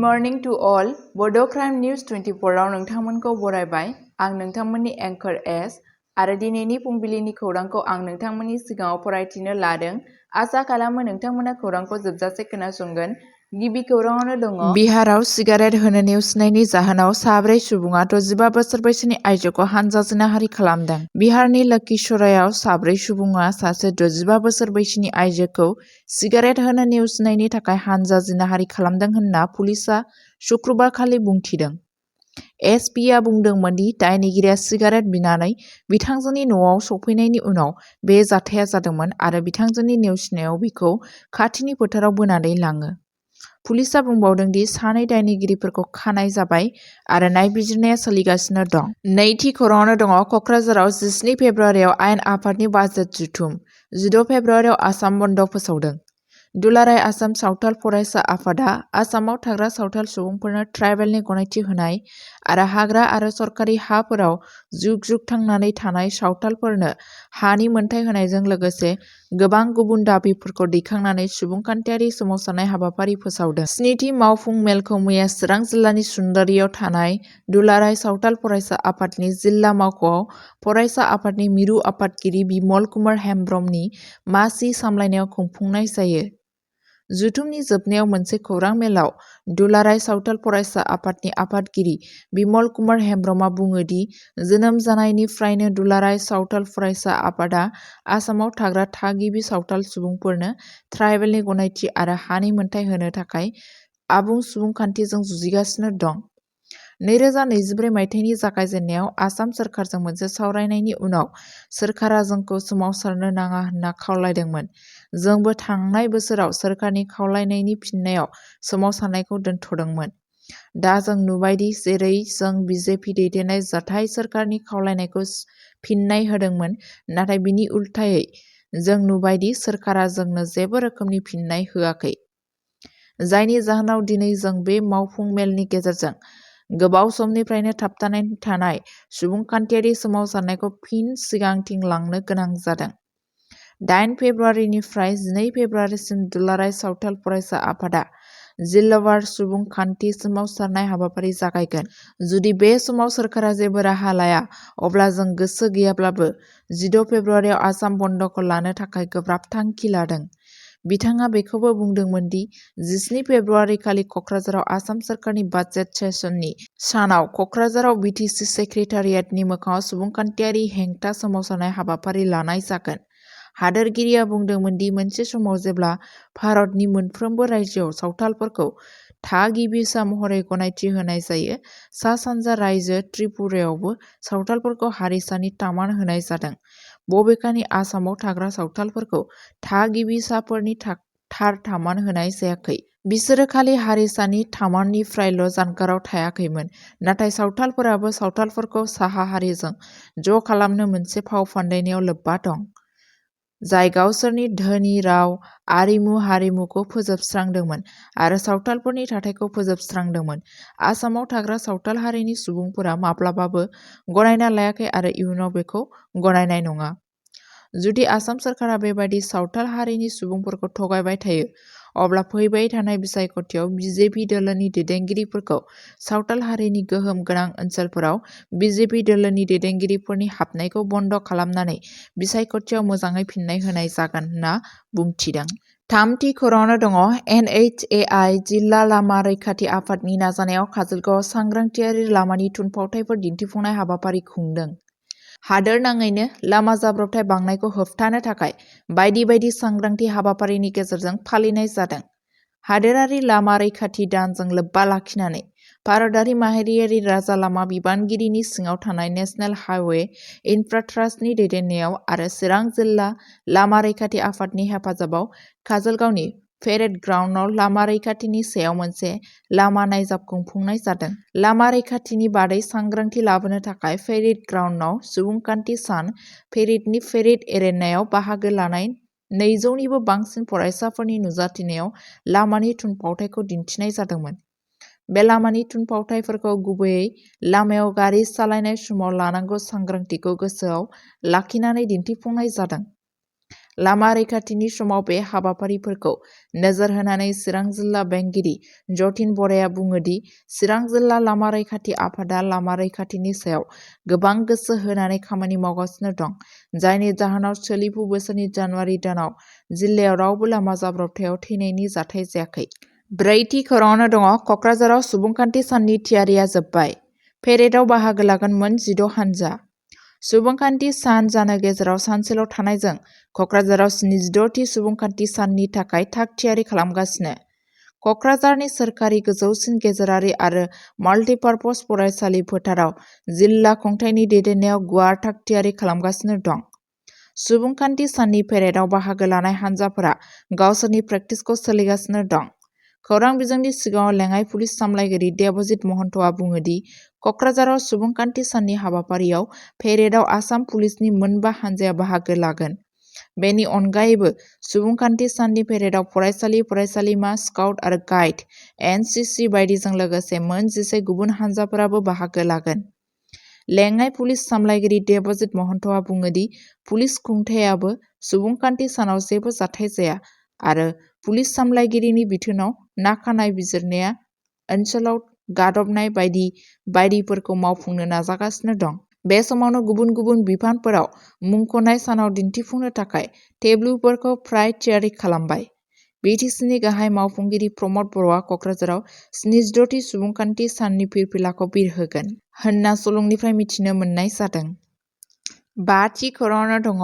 morning to all. Bodo News 24 आव नोंथांमोनखौ बरायबाय। आं नोंथांमोननि एंकर एस आरो दिनैनि फुंबिलिनि खौरांखौ आं नोंथांमोननि सिगाङाव फरायथिनो लादों। आसा खालामो नोंथांमोना खौरांखौ जोबजासे खोनासंगोन। गिबि खौराङावनो दङ बिहाराव सिगारेट होनो नेवसिनायनि जाहोनाव साब्रै सुबुङा 65 बोसोर बैसोनि आइजोखौ हानजा जिनाहारि खालामदों। बिहारनि लखीसरायाव साब्रै सुबुङा सासे 65 बोसोर बैसोनि आइजोखौ सिगारेट होनो नेवसिनायनि थाखाय हानजा जिनाहारि खालामदों होनना पुलिसआ शुक्रबारखालि बुंथिदों। एसपिआ बुंदोंमोन दि दायनिगिरिया सिगारेट बिनानै बिथांजोनि न'आव सफैनायनि उनाव बे जाथाया जादोंमोन आरो बिथांजोनि नेवसिनायाव बिखौ खाथिनि फोथाराव बोनानै लाङो। पुलिसआ बुंबावदों दि सानै दायनिगिरिफोरखौ खानाय जाबाय आरो नायबिजिरनाया सोलिगासिनो दं। नैथि खौराङावनो दङ क'क्राझाराव 17 फेब्रुआरियाव आयेन आफादनि बाजेट जथुम। 16 फेब्रुआरियाव आसाम बन्द फोसावदों। दुलाराय आसाम सावथाल फरायसा आफादआ आसामाव थाग्रा सावथाल सुबुंफोरनो ट्राइबेलनि गनायथि होनाय आरो हाग्रा आरो सरकारि हाफोराव जुग जुग थांनानै थानाय सावथालफोरनो हानि मोनथाय होनायजों लोगोसे गोबां गुबुन दाबिफोरखौ दैखांनानै सुबुंखान्थियारि सोमावसारनाय हाबाफारि फोसावदों। स्निथि मावफुं मेलखौ मैया चिरां जिल्लानि सुन्दरियाव थानाय दुलाराय सावथाल फरायसा आफादनि जिल्ला मावख'आव फरायसा आफादनि मिरु आफादगिरि बिमल कुमार हेम्ब्रमनि मासि सामलायनायाव खुंफुंनाय जायो। जथुमनि जोबनायाव मोनसे खौरां मेलाव दुलाराय सावथाल फरायसा आफादनि आफादगिरि बिमल कुमार हेम्ब्रमआ बुङो दि जोनोम जानायनिफ्रायनो दुलाराय सावथाल फरायसा आफादआ आसामाव थाग्रा थागिबि सावथाल सुबुंफोरनो ट्राइबेलनि गनायथि आरो हानि मोनथाय होनो थाखाय आबुं सुबुंखान्थिजों जुजिगासिनो दं। 2024 मायथाइनि जागायजेननायाव आसाम सोरखारजों मोनसे सावरायनायनि उनाव सोरखारा जोंखौ सोमावसारनो नाङा होनना खावलायदोंमोन। जोंबो थांनाय बोसोराव सोरखारनि खावलायनायनि फिननायाव सोमावसारनायखौ दोनथ'दोंमोन। दा जों नुबायदि जेरै जों बिजेपि दैदेननाय जाथाय सोरखारनि खावलायनायखौ फिननाय होदोंमोन, नाथाय बिनि उल्थायै जों नुबायदि सोरखारा जोंनो जेबो रोखोमनि फिननाय होआखै। जायनि जाहोनाव दिनै जों बे मावफुं मेलनि गेजेरजों गोबाव समनिफ्रायनो थाबथानानै थानाय सुबुंखान्थियारि सोमावसारनायखौ फिन सिगांथिं लांनो गोनां जादों। 8 फेब्रुआरिनिफ्राय 12 फेब्रुआरिसिम दुलाराय सावथाल फरायसा आफादआ जिल्लावार सुबुंखान्थि सोमावसारनाय हाबाफारि जागायगोन। जुदि बे समाव सोरखारा जेबो राहा लाया, अब्ला जों गोसो गैयाब्लाबो 16 फेब्रुआरियाव आसाम बन्द'खौ लानो थाखाय गोब्राब थांखि लादों। बिथाङा बेखौबो बुंदोंमोन दि 17 फेब्रुआरि खालि क'क्राझाराव आसाम सोरखारनि बाजेट सेसननि सानाव क'क्राझाराव बिटिसि सेक्रेटारियेटनि मोखाङाव सुबुंखान्थियारि हेंथा सोमावसारनाय हाबाफारि लानाय जागोन। हादोरगिरिया बुंदोंमोन दि मोनसे समाव जेब्ला भारतनि मोनफ्रोमबो रायजोआव सावथालफोरखौ थागिबिसा महरै गनायथि होनाय जायो, सा-सानजा रायजो त्रिपुरायावबो सावथालफोरखौ हारिसानि थामान होनाय जादों। बबेखानि आसामाव थाग्रा सावथालफोरखौ थागिबिसाफोरनि थार थामान होनाय जायाखै। बिसोरो खालि हारिसानि थामाननिफ्रायल' जानगाराव थायाखैमोन, नाथाय सावथालफोराबो सावथालफोरखौ साहा हारिजों ज' खालामनो मोनसे फाव फान्दायनायाव लोब्बा दं, जाय गावसोरनि धोनि राव, आरिमु हारिमुखौ फोजोबस्रांदोंमोन आरो सावथालफोरनि थाथायखौ फोजोबस्रांदोंमोन। आसामाव थाग्रा सावथाल हारिनि सुबुंफोरा माब्लाबाबो गनायना लायाखै आरो इयुनाव बेखौ गनायनाय नङा। जुदि आसाम सोरखारा बेबादि सावथाल हारिनि सुबुंफोरखौ थगायबाय थायो, अब्ला फैबाय थानाय बिसायख'थियाव बिजेपि दोलोनि दैदेनगिरिफोरखौ सावथाल हारिनि गोहोम गोनां ओनसोलफोराव बिजेपि दोलोनि दैदेनगिरिफोरनि हाबनायखौ बन्द खालामनानै बिसायख'थियाव मोजाङै फिननाय होनाय जागोन होनना बुंथिदों। थामथि खौराङावनो दङ NHAI जिल्ला लामा रैखाथि आफादनि नाजानायाव काजलगावआव सांग्रांथियारि लामानि थुनफावथायफोर दिन्थिफुंनाय हाबाफारि खुंदों। हादोरनाङैनो लामा जाब्रबथाय बांनायखौ होबथानो थाखाय बायदि बायदि सांग्रांथि हाबाफारिनि गेजेरजों फालिनाय जादों। हादोरारि लामा रैखाथि दानजों लोब्बा लाखिनानै भारतारि माहारियारि राजा लामा बिबानगिरिनि सिङाव थानाय नेशनेल हाइवे इनफ्रास्ट्राक्चारनि दैदेननायाव आरो चिरां जिल्ला लामा रैखाथि आफादनि हेफाजाबाव काजलगावनि पेरेड ग्राउन्डआव लामा रैखाथिनि सायाव मोनसे लामा नायजाब खुंफुंनाय जादों। लामा रैखाथिनि बादै सांग्रांथि लाबोनो थाखाय पेरेड ग्राउन्डआव सुबुंखान्थि सान पेरेडनि पेरेड एरेनायाव बाहागो लानाय 200निबो बांसिन फरायसाफोरनि नुजाथिनायाव लामानि थुनफावथायखौ दिन्थिनाय जादोंमोन। बे लामानि थुनफावथायफोरखौ गुबैयै लामायाव गारि सालायनाय समाव लानांगौ सांग्रांथिखौ गोसोआव लाखिनानै दिन्थिफुंनाय जादों। लामा रैखाथिनि समाव बे हाबाफारिफोरखौ नोजोर होनानै चिरां जिल्ला बेंगिरि जतिन बराया बुङो दि चिरां जिल्ला लामा रैखाथि आफादा लामा रैखाथिनि सायाव गोबां गोसो होनानै खामानि मावगासिनो दं, जायनि जाहोनाव सोलिफु बोसोरनि जानुवारि दानाव जिल्लायाव रावबो लामा जाब्रबथायाव थैनायनि जाथाय जायाखै। ब्रैथि खौराङावनो दङ क'क्राझाराव सुबुंखान्थि साननि थियारिया जोब्बाय। पेरेडआव बाहागो लागोन मोन 16 हानजा। सुबुंखान्थि सान जानो गेजेराव सानसेल' थानायजों क'क्राझाराव 76थि सुबुंखान्थि साननि थाखाय थाग-थियारि खालामगासिनो। क'क्राझारनि सोरखारि गोजौसिन गेजेरारि आरो माल्टिपार्पज फरायसालि फोथाराव जिल्ला खुंथायनि दैदेननायाव गुवार थाग-थियारि खालामगासिनो दं। सुबुंखान्थि साननि पेरेडआव बाहागो लानाय हानजाफोरा गावसोरनि प्रेक्टिसखौ सोलिगासिनो दं। खौरां बिजोंनि सिगाङाव लेङाइ पुलिस सामलायगिरि देबजित महन्तआ बुङो दि क'क्राझाराव सुबुंखान्थि साननि हाबाफारियाव पेरेडआव आसाम पुलिसनि मोनबा हानजाया बाहागो लागोन। बेनि अनगायैबो सुबुंखान्थि साननि पेरेडआव फरायसालि, फरायसालिमा, स्काउट आरो गाइड, एनसिसि बायदिजों लोगोसे मोन 11 गुबुन हानजाफोराबो बाहागो लागोन। लेङाइ पुलिस सामलायगिरि देबजित महन्तआ बुङो दि पुलिस खुंथायाबो सुबुंखान्थि सानाव जेबो जाथाय जाया आरो पुलिस सामलायगिरिनि बिथोनाव नाका बिजिरनाया ओनसोलाव गादबनाय बायदिफोरखौ मावफुंनो नाजागासिनो दं। बे समावनो गुबुन गुबुन बिफानफोराव मुंख'नाय सानाव दिन्थिफुंनो थाखाय टेब्लुफोरखौ फ्राय थियारि खालामबाय। बिटिसिनि गाहाय मावफुंगिरि प्रमद बर'आ क'क्राझाराव 76थि सुबुंखान्थि साननि फिरफिलाखौ बिरहोगोन होनना सुलुंनिफ्राय मिथिनो मोननाय जादों। 5थि खौराङावनो दङ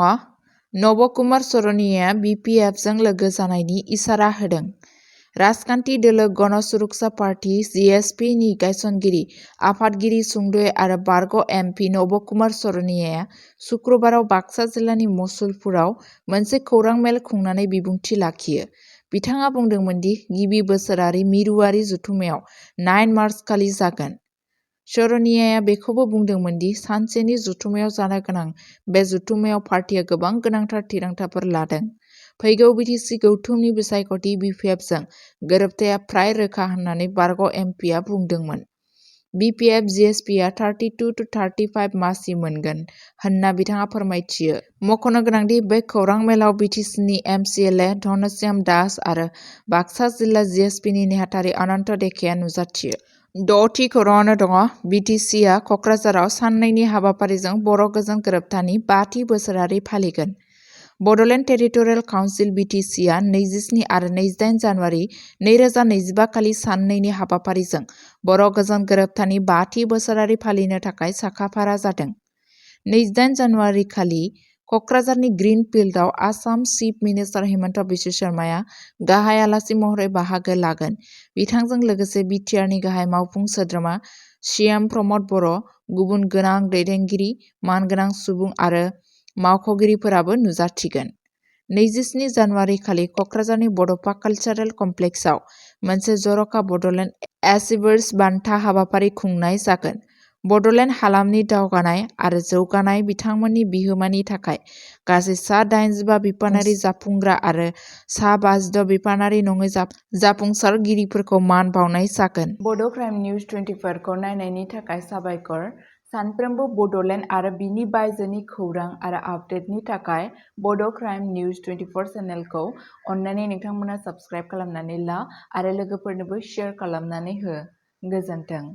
नब कुमार सर'नियाया बिपिएफजों लोगो जानायनि इसारा होदों। राजखान्थि दोलो गण सुरक्षा पार्टी GSP नि गायसनगिरि, आफादगिरि सुंद'यै आरो बारग' MP नब कुमार सर'नियाया सुक्रुबाराव बाक्सा जिल्लानि मसुलपुराव मोनसे खौरां मेल खुंनानै बिबुंथि लाखियो। बिथाङा बुंदोंमोन दि गिबि बोसोरारि मिरुआरि जथुम्मायाव 9 मार्च खालि जागोन। सर'नियाया बेखौबो बुंदोंमोन दि सानसेनि जथुम्मायाव जानो गोनां बे जथुम्मायाव पार्टीया गोबां गोनांथार थिरांथाफोर लादों। फैगौ बिटिसि गौथुमनि बिसायख'थि BPFजों गोरोबथाया फ्राय रोखा होननानै बारग' MPआ बुंदोंमोन। BPF GSPआ 32 to 35 मासि मोनगोन होनना बिथाङा फोरमायथियो। मख'नो गोनांदि बे खौरां मेलाव बिटिसिनि MCLA धनश्याम दास आरो बाक्सा जिल्ला GSPनि नेहाथारि अनन्त देखाया नुजाथियो। 6थि खौराङावनो दङ बिटिसिआ क'क्राझाराव साननैनि हाबाफारिजों बर' गोजोन गोरोबथानि 5थि बोसोरारि फालिगोन। बड'लेण्ड टेरिटरियेल काउन्सिल बिटिसिआ 27 आरो 28 जानुवारि 2025 खालि साननैनि हाबाफारिजों बर' गोजोन गोरोबथानि 5थि बोसोरारि फालिनो थाखाय साखाफारा जादों। 28 जानुवारि खालि क'क्राझारनि ग्रीन फिल्डआव आसाम चिफ मिनिस्टार हिमन्त बिश्व शर्माया गाहाय आलासि महरै बाहागो लागोन। बिथांजों लोगोसे बिटिआरनि गाहाय मावफुं सोद्रोमा CM प्रमद बर', गुबुन गोनां दैदेनगिरि, मानगोनां सुबुं आरो मावख'गिरिफोराबो नुजाथिगोन। 27 जानुवारि खालि क'क्राझारनि बड'फा कालचारेल कमप्लेक्सआव मोनसे जर'खा बड'लेण्ड एचिभार्स बान्था हाबाफारि खुंनाय जागोन। बड'लेण्ड हालामनि दावगानाय आरो जौगानाय बिथांमोननि बिहोमानि थाखाय गासै सा 85 बिफानारि जाफुंग्रा आरो सा 52 बिफानारि नङै जाफुंसारगिरिफोरखौ मान बावनाय जागोन। बड' क्राइम निउज 24 खौ नायनायनि थाखाय साबायखर। सानफ्रोमबो बड'लेण्ड आरो बिनि बायजोनि खौरां आरो आपडेटनि थाखाय बड' क्राइम निउज 24 चेनेलखौ अन्नानै नोंथांमोना साबस्क्राइब खालामनानै ला आरो लोगोफोरनोबो शेयार खालामनानै हो। गोजोन्थों।